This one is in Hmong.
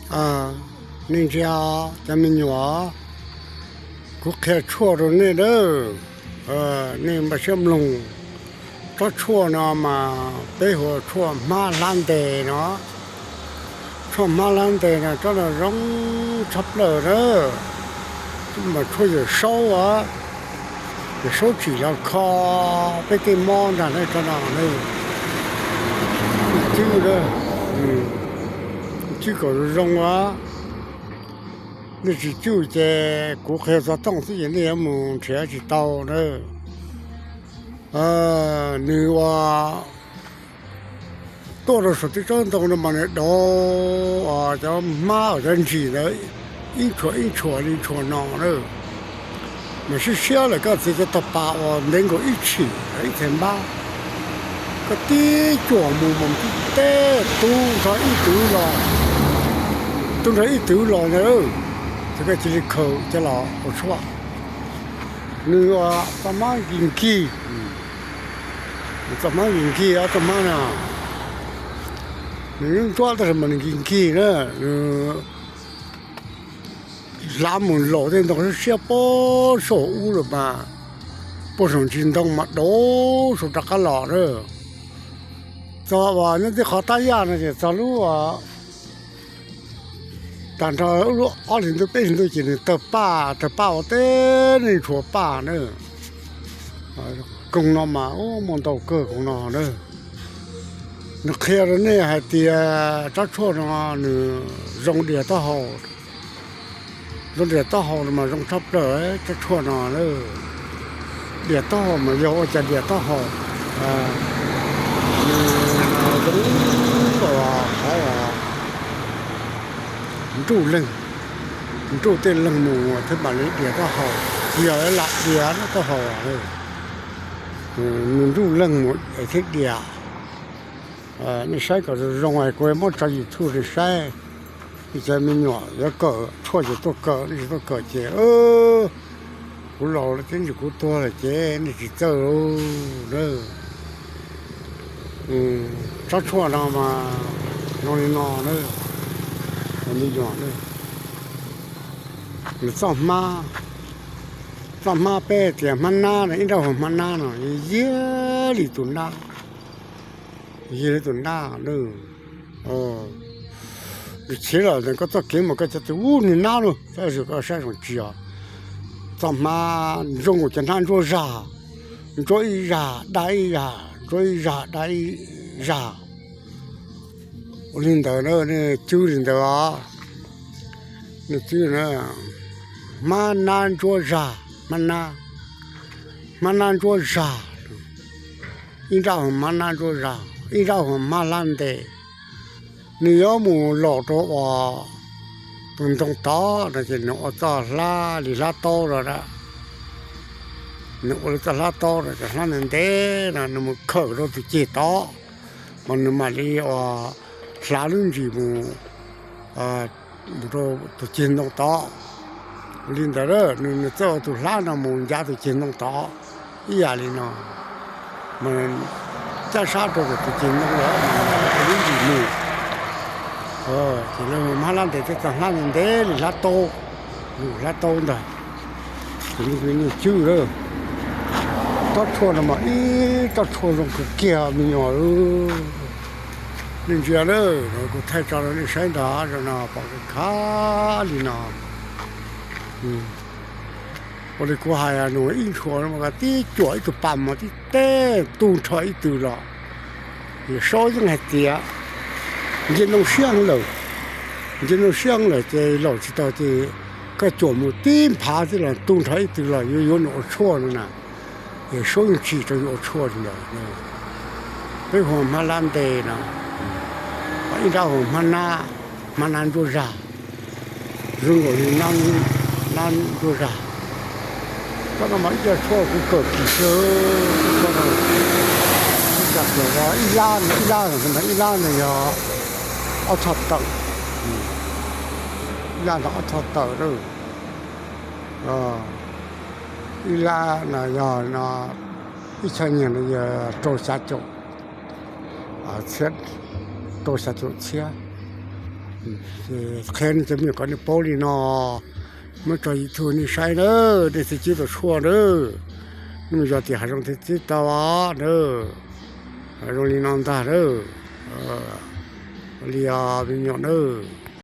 Nej ntsia cov me nyuam, kuv qhia tshuaj rau nej nawb. Nej npaj siab mloog. Tsob tshuaj no mas peb hu ua tshuaj hmab hlab ntes no. Tshuaj hmab hlab ntes no tsob no zoo tshaj plaws na. Mas tshuaj Yawm Saub, Yawm Saub tsim los kho peb tej mob ntag na tsob no. Cwb, cwb kom zoo zoo. Nej tsis cwb ces kuv qhia xov tooj xwb ces nej yuav mus nrhiav tsis tau na. Nws ua tuaj rau saum tej tsob ntoo no mas nws dov cov hmab uas cov ntsis ntawd ib ntshuas ib ntshuas li ntshuas no na. Mas siab siab lawm koj txiav cov tog pas uas ntev nkaus ib tshim ib txhais npab, koj tib cuam mus mas tib teb tub nrho ib tug los, tub nrho ib tug los ntag. Ces koj cia li khaws coj los ua tshuaj. Nws ua txoj hmab nkig nkig, txoj hmab nkig nkig ob txoj hmab no, nws ntsuab tab sis mas nws nkig nkig na. Nws hlav mus laus tej ntoo siab siab puag saum ub lawm mas, puag saum ntsis ntoo mas dov saum rov qab los na. Txog uas nyob tej qhov tab yaj no ces txog lub tag nrho lub ob hlis ntuj peb hlis ntuj ces nws tawg paj, tawg paj ua teb neeg tshuav paj na. Koog no mas muaj ntau kawg koog no na. Nws qhia rau nej hais tias tsob tshuaj no nws zoo dias taub hau. Zoo dias taub hau no mas zoo tshaj plaws tsob tshuaj no. Dias taub hau mas yog ua cas dias taub hau, nws zoo los qhov nruj leeg, nruj tej leeg mus thiaj mam li dias taub hau, tsis yog lam dias taub hau. Nws nruj leeg mus es thiaj dias. Nej saib kom zoo zoo, kuv muab tso YouTube nej saib. Cov me nyuam yuav kawm tshuaj ces tuaj kawm, nej tsis tuaj kawm ces kuv laus lawm thiab ces kuv tuag lawm ces nej tsis txawj na. Tsob tshuaj no mas zoo li no na, me nyuam. Nws txoj hmab, txoj hmab peb tias hmab nab no, ib nrab hu hmab nab no, yiag li tus nab, yiag li tus nab na. Nws chiv los ntawm koj txoj kev mus koj cov tus ub niag nab lauj, tab sis koj saib zoo tsis yog. Txoj hmab zoo nkaus cov hnab ntsuab zag, ntsuab ib zag daj ib zag, ntsuab ib zag daj ib zag. Ua li ntawd na, nej cwb li ntawd os. Nej cwb na, hmab nab ntsuab zag, hmab nab, hmab nab ntsuab zag. Ib nrab hu hmab nab ntsuab zag, ib nrab hu hmab hlab ntes. Nws yuav mus laus rau uas tus ntoo tod no ces nws ua txoj hlab li hlab taub no a. Nws ua li txoj hlab taub no ces hlab ntev ntev no nws mus khawm rau tus ceg tod, mas nws mam li ua hlav lub ntsis mus mus rau tus ceg ntoo tod. Li ntawd nws txawj ua tus hlab no mus ncav tus ceg ntoo tod ib yam li no, mas caj sab rau tus ceg ntoo los ua lub ntsis mus. Ces lawv hmab hlab ntes thiaj txog hlab ntev li hlab taub, lub hlab taub ntag. Ces nej cwb lawm, tsob tshuaj no mas ib tsob tshuaj zoo kawg kiag me nyuam. Nej ntsia lawm, kuv thaij tso rau nej saib ntag, zaum no pom khav li no. Ua li kuv hais, nws ib ntshuas mas tib cuam ib tug pas mas tib teb tu nrho ib tug los. Yawm Saub yeej hais tias nce ntoo siab lawm, nce ntoo siab lawm ces laus tsis tau ces koj cuam mus tib nphav xwb los tu nrho ib tug los yuav yuav nws ua tshuaj no na. Yawm Saub yeej tsim rau yus ua tshuaj li ntawd. Peb hu hmab lab ntes no, ib nrab hu hmab nab, hmab nab ntsuab zag, zoo nkaus li nab ntsuab zag. Tsob no mas ib co tshuaj kuv kawm kim xwb, tsob no ib co tshuaj ib lab, ib lab no, ib lab no yog ob txhoj tawm, ib lab no ob txhoj tawm lawm. Ib lab no yog no ib txhoj nyiag no yog rau xya caum txhiab, rau xya caum txhiab. Qhia nej cov me nyuam kom nej paub li no, muab tso YouTube nej saib nawb, nej thiaj txib tau tshuaj nawb. Nej mus yos tim hav zoov thiaj txib tau nawb. Zoo li no ntag nawb. Li os me nyuam nawb.